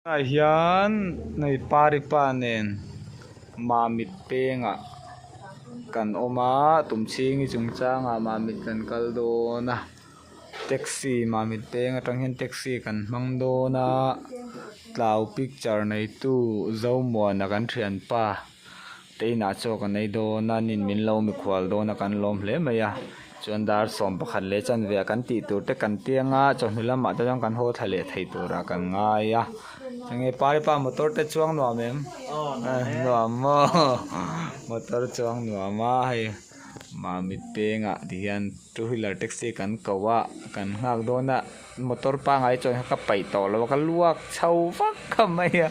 Tunah hian hei paripa nen mamit pengah kan awm a tumchhingi chungchangah mamit kan kal dawn a taxi mamit peng atang hian taxi kan hmang dawn a tlau picture neitu Zomuana kan thianpa te inah chaw kan ei dawn a nin min lo mikhual dawn a kan lawm hle mai a chuan dar 11 leh chanve ah kan tih tur te kan tiang a chawhnu lamah te chuan kan haw thla leh thei turah kan ngai a enge paripa motor te chuang nuam em nuam maw motor chuang nuam a hei mamit pengah ti hian two wheeler taxi kan ko a kan nghak dawn a motor pangai chuan ka paih tawh lo a ka luak chho vak a mai a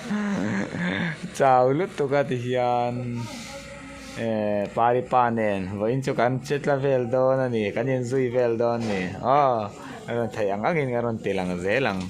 chau lutuk a ti hian ehh paripa nen vawiin chu kan che tla vel dawn a ni kan inzui vel dawn a ni aw a rawn theih ang angin ka rawn ti lang zel ang.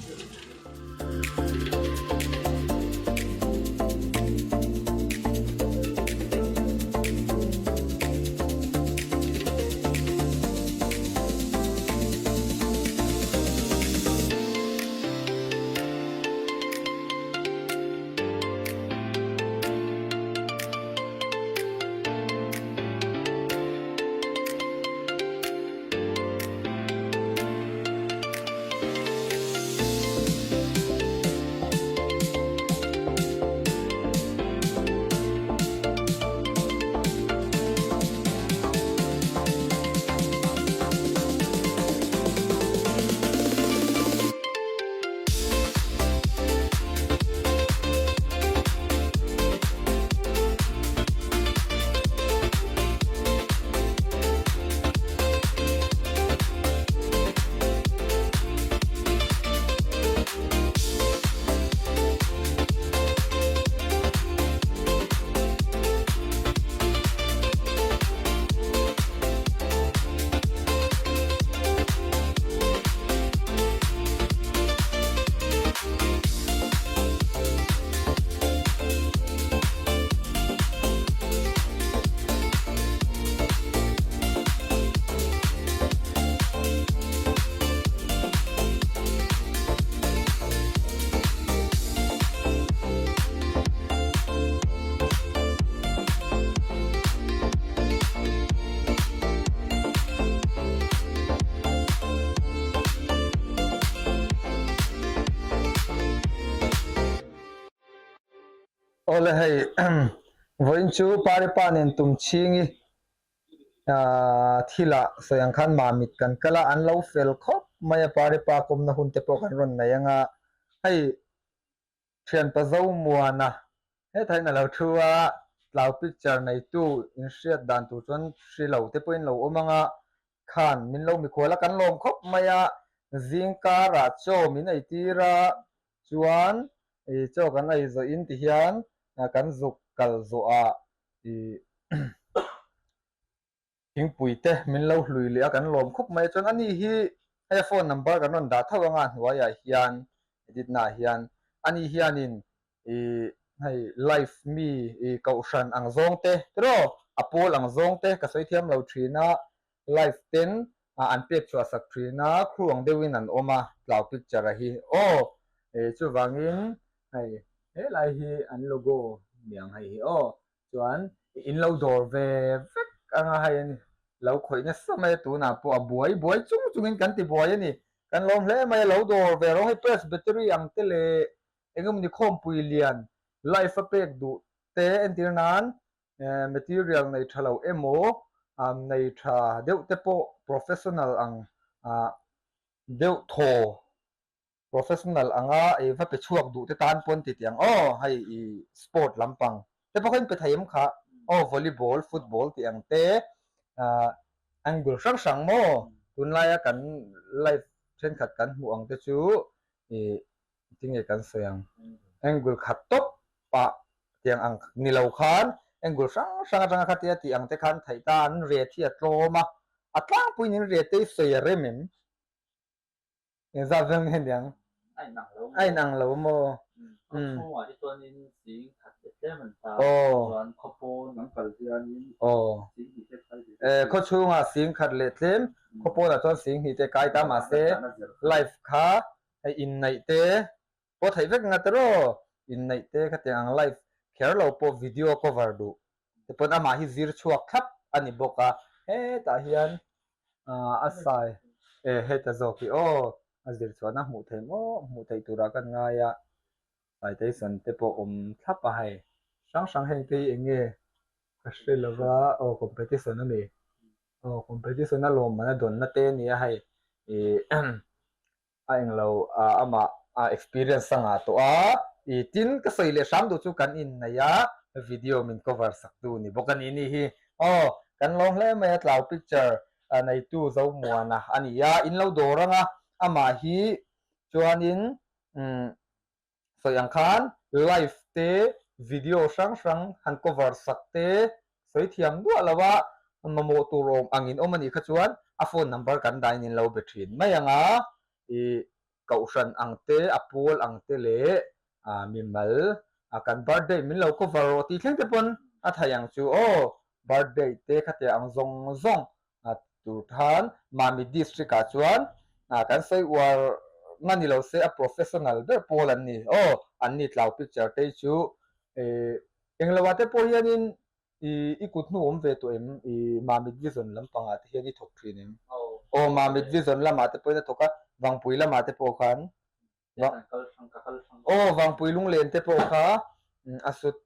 Awle hei vawiin chu Paripa nen tum chhingi thilah sawi ang khan mamit kan kal a, an lo fel khawp mai a, Paripa kawmna hun te pawh kan rawn nei anga hei thianpa Zomuana hetah hian a lo thu a, tlau picture neitu inhriat dan tur chuan hri lo te pawhin lo awm anga khan min lo mikhual a, kan lawm khawp mai a, zingkarah chaw min ei tir a, chuan ih chaw kan ei zawh in ti hian kan zuk kal zawh ah ih thingpui te min lo hlui leh a kan lawm khawp mai a, chuan ani hi hei a phone number kan rawn dah tho anga hnuaiah hian edit na ah hian ani hianin ih hei live mi ih kohhran ang zawng te tiraw a pawl ang zawng te ka sawi thiam lo thin a live ten an pek chhuah sak thin a crew ang deuhin an awm a tlau picture a hi aw ih chuvangin hei helai hi an logo niang hei hi aw chuan in lo dawr ve vek anga hei a ni lo khawih nasa mai a tunah pawh a buai buai chung chungin kan ti buai a ni kan lawm hle mai a lo dawr ve rawh hei press battery ang te leh eng emawni khawmpui lian life a pek duh te entir nan material nei tha lo emaw nei tha deuh te pawh professional ang deuh thaw professional anga ei va pe chhuak duh te tan pawn ti tiang aw hei i sport lampang te pawh kha in pe thei em kha aw volleyball football tih ang te angle hrang hrang maw tunlaia kan live thenkhat kan hmuh ang te chu ih tinge kan sawi ang angle khat tawp ah tiang ang ni lo khan angle hrang hrang atanga khatia tih ang te khan theih ta an ret hi a tlawm a a tlangpuiin in ret te hi sawi a rem em Engzat vel nge niang? A inang lo A inang lo maw? Khaw chhungah hi chuanin sing khat leh tlem an ta. Chuan khaw pawn an kal hianin sing hnih te kai ve ve. Khaw chhungah sing khat leh tlem, khaw pawnah chuan sing hnih te kai ta mahse life kha hei inneih te. Pawh theih vek nga tiraw? Inneih te khatiang ang live kher lo pawh video cover duh te pawn amah hi zir chhuak thlap a ni bawk a, hetah hian a sai e heta zawk hi aw a zir chhuahna hmuh theih maw hmuh theih turah kan ngai a, citation te pawh awm thlap a hei hrang hrang heng te hi eng nge ka hre lo va aw competition a ni aw competition a lawmman a dawnna te a ni a hei ih. A englo amah a experience a ngah tawh a, i tin ka sawi leh hram duh chu kan inneih a, video min cover sak tu ni bawk a ni ni hi. Aw, kan lawm hle mai a tlau picture neitu Zomuana a ni a, in lo dawr ang a, amah hi chuanin umm Sawi ang khan live te, video hrang hrang han cover sak te sawi thiam duah lo a, mamawh tur awm angin awm a nih kha chuan a phone number kan dahin in lo be thin mai ang a, ih kohhran ang te, a pawl ang te leh mimal kan birthday min lo cover rawh tih thleng te pawn a thai ang chu aw, birthday te khatia ang zawng zawng Tur khan Mamit District ah chuan kan sawi uar na ni lo se a professional ber pawl an ni. Aw, an ni tlau picture te hi chu englo ah te pawh hianin i kut hnu awm ve tawh em? I Mamit Vision lampangah te hian i thawk thin em? Aw, Mamit Vision lamah te pawhin a thawk a, Vangpui lamah te pawh khan Aw Vangpui lunglen te pawh kha a sut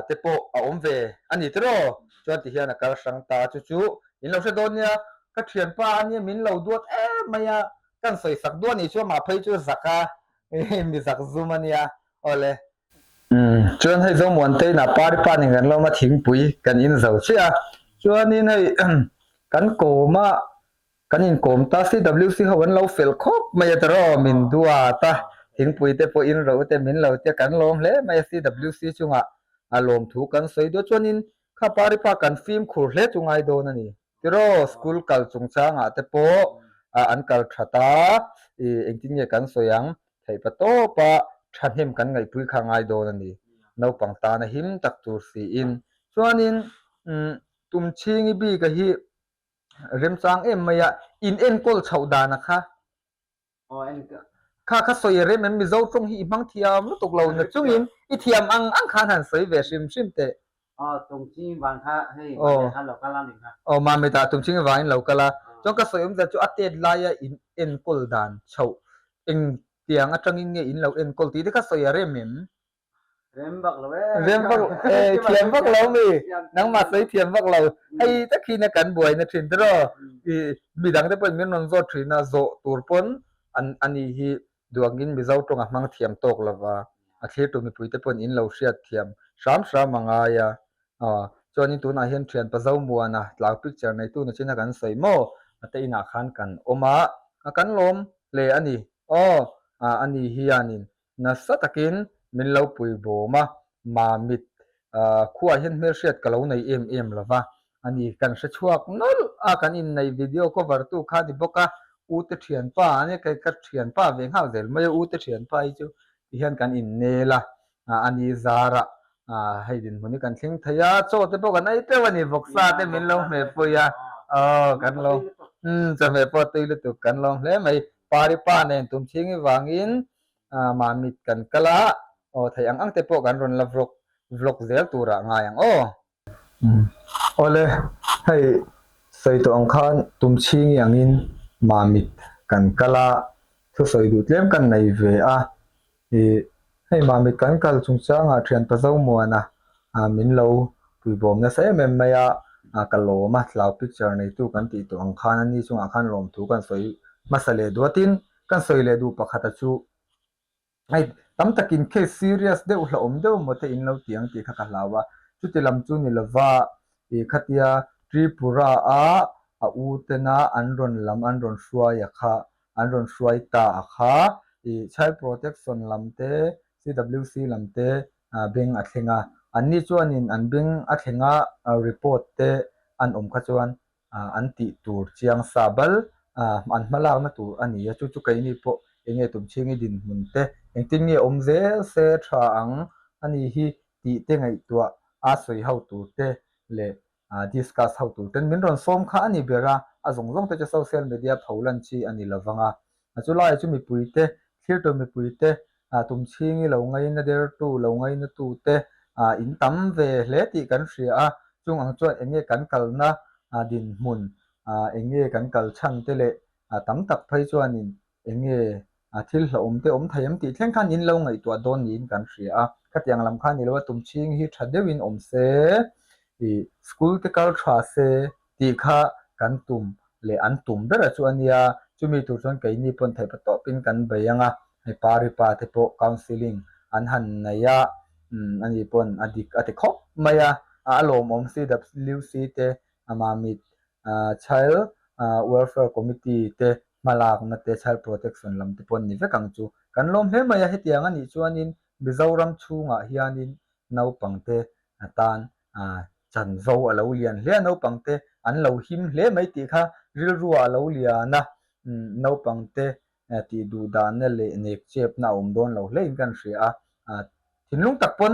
te pawh a awm ve a ni tiraw? Chuan ti hian a kal hrang ta chu chu in lo hre dawn nia, ka thianpa a nia min lo duat em mai a, kan sawi sak duah nih chu amah phei chu zak a mi zak zum a nia awle. Chuan hei Zomuanteiin a party pa nen kan lawm a thingpui kan in zo chiah a, chuanin hei kan kawm a Kan inkawm ta CWC ho an lo fel khawp mai a tiraw min duat a, thingpui te pawh in ro te min lo tia kan lawm hle mai a CWC chungah a lawmthu kan sawi duah chuanin kha paripa kan fimkhur hle chu ngai dawn a ni tiraw school kal chungchangah te pawh an kal that a i engtin nge kan sawi ang theihpa tawpa thahnem kan ngaihpui kha ngai dawn a ni naupang tana him tak tur siin chuanin tumchhingi bika hi Remchang em mai a, in enkawl chhoh dan a kha. Kha kha sawi rem em Mizo tawng hi i hmang thiam lutuk lo na chungin i thiam ang ang khan han sawi ve hrim hrim teh. Aw Tumching vang kha hei Mamit khan lo kal a ni kha. Aw Mamit ah Tumching vangin lo kal a. Chuan ka sawi awmzia chu a tet laia in enkawl dan chhoh eng tiang atangin nge in lo enkawl tih te kha sawi a rem em? Rem vak lo e. Rem vak e thiam vak lo mi. Nangmah sawi thiam vak lo. Hei tak hi na kan buaina thin tiraw. I midang te pawhin min rawn zawt thin a, zawh tur pawn an ani hi duangin Mizo tawng a hmang thiam tawk lova. A thlirtu mipui te pawn in lo hriat thiam hram hram a ngai a. Aw chuanin tunah hian thianpa Zomuana tlau picture neitu na china kan sawi maw? A te inah khan kan awm a, kan lawm hle a ni. Aw ani hianin Nasa takin min lo pui bawm a, Mamit khuaah hian hmelhriat ka lo nei em em lo va, a ni kan hre chhuak nawlh a, kan inneih video cover tu kha a ni bawk a, U te thianpa a nia, kei ka thianpa ve nghal zel mai a, U te thianpa hi chu ti hian kan innel a, a ni zarah hei dinhmun hi kan thleng thei a, chaw te pawh kan ei teuh a ni, vawksa te min lo hmehpui a, aw kan lo umm chawhmeh pawh tui lutuk kan lawm hle mai, Paripa nen tumchhingi vangin Mamit kan kal a, aw theih ang ang te pawh kan rawn la vlog vlog zel turah ngai ang aw. Awle, hei sawi tawh ang khan tumchhingi angin Mamit kan kal a, thusawi duh tlem kan nei ve a, ih hei Mamit kan kal chungchangah thianpa Zomuana min lo puibawm nasa em em mai a, ka lawm a, thlau picture neitu kan tih tawh ang khan ani chungah khan lawmthu kan sawi hmasa leh duatin Kan sawi leh duh pakhata chu hei tam takin case serious deuh hlauhawm deuh maw te in lo ti ang tih kha ka hlau a, chuti lam chu ni lova ih khatia Tripura a a u tena an rawn lam an rawn hruai a kha an rawn hruai ta a kha ih child protection lam te CWC lam te beng a thleng a, anni chuanin an beng a thleng a report te an awm kha chuan an tih tur chiang sa bal an hmalakna tur a ni a, chu chu keini pawh eng nge tumchhingi dinhmun te engtin nge awm zel se tha ang a ni hi tih te ngaihtuah a sawi ho tur te leh discuss ho tur ten min rawn sawm kha a ni ber a, a zawng zawng te chu social media pho lan chi a ni lovang a, chu laiah chu mipui te thlir tur mipui te. Tumchhingi lo ngaina dertu, lo ngainatu te in tam ve hle tih kan hria a, chung ang chuan eng nge kan kalna dinhmun, eng nge kan kal chhan te leh tam tak phei chuanin eng nge thil hlauhawm te awm thei em tih thleng khan in lo ngaihtuah dawn niin kan hria a. Khatiang lam kha ni lo a, Tumchhing hi tha deuhin awm se, ih school te kal tha se tih kha kan tum leh an tum ber a chu a nia. Chumi tur chuan keini pawn theihpa tawpin kan bei ang a, hei Pari pa te pawh counselling an han nei a, umm ani pawn a dik a ti khawp mai a, a lawmawm CWC te Mamit Child Welfare Committee te hmalakna te Child Protection lam te pawh an ni vek ang chu. Kan lawm hle mai a, hetiang a nih chuanin Mizoram chhungah hianin naupangte tan chanvo a lo lian hle a, naupangte an lo him hle mai tih kha rilruah a lo lian a, naupangte tih duh danna leh nek chepna a awm dawn lo hle in kan hria a, thinlung tak pawn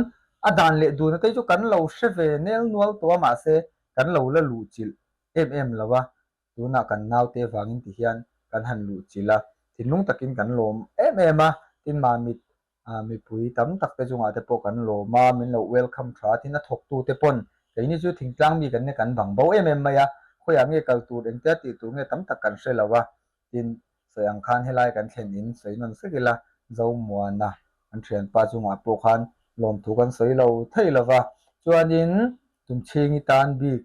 a dan leh duhna te chu kan lo hre ve nel nual tawh a, mahse kan lo la luhchilh em em lo a, tunah kan naute vangin ti hian kan han luhchilh a, thinlung takin kan lawm em em a, tin Mamit mipui tam tak te chungah te pawh kan lawm a, min lo welcome tha a, tin a thawktu te pawn keini chu thingtlang mi kan nia kan bang bo em em mai a, khawiah nge kal tur engtia tih tur nge tam tak kan hre lo a, tin sawi ang khan helai kan thlen in sawi nawn sek ila Zomuana an thianpa chungah pawh khan lawmthu kan sawi lo thei lo va, chuanin Tumchhingi tan bik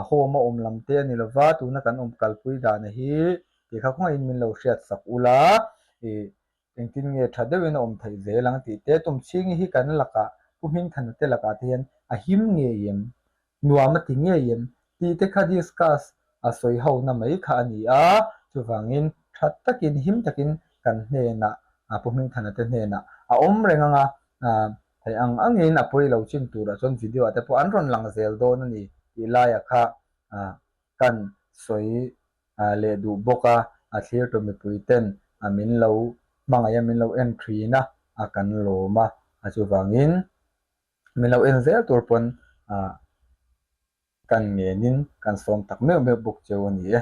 home a awm lam te a ni lo va, tuna kan awm kalpui dana hi tih kha khawngaih in min lo hriat sak ula ih Engtin nge tha deuhin a awm theih zel ang tih te, Tumchhingi hi kan lakah, Pu Hmingthana te lakah te hian a him ngei em? Nuam a ti ngei em? tih te kha discuss a sawi ho na mai kha a ni a, chuvangin tha takin, him takin kan hnenah, Pu Hmingthana te hnenah a awm reng ang a, theih ang angin a pawi lo chin turah chuan video ah te pawh an rawn lang zel dawn a ni tih laiah kha kan sawi leh duh bawk a, a thlirtu mipui ten min lo hmangaih a, min lo en thin a, a kan lawm a, a chuvangin min lo en zel tur pawn kan ngenin kan sawm tak meuh meuh bawk cheu a ni e.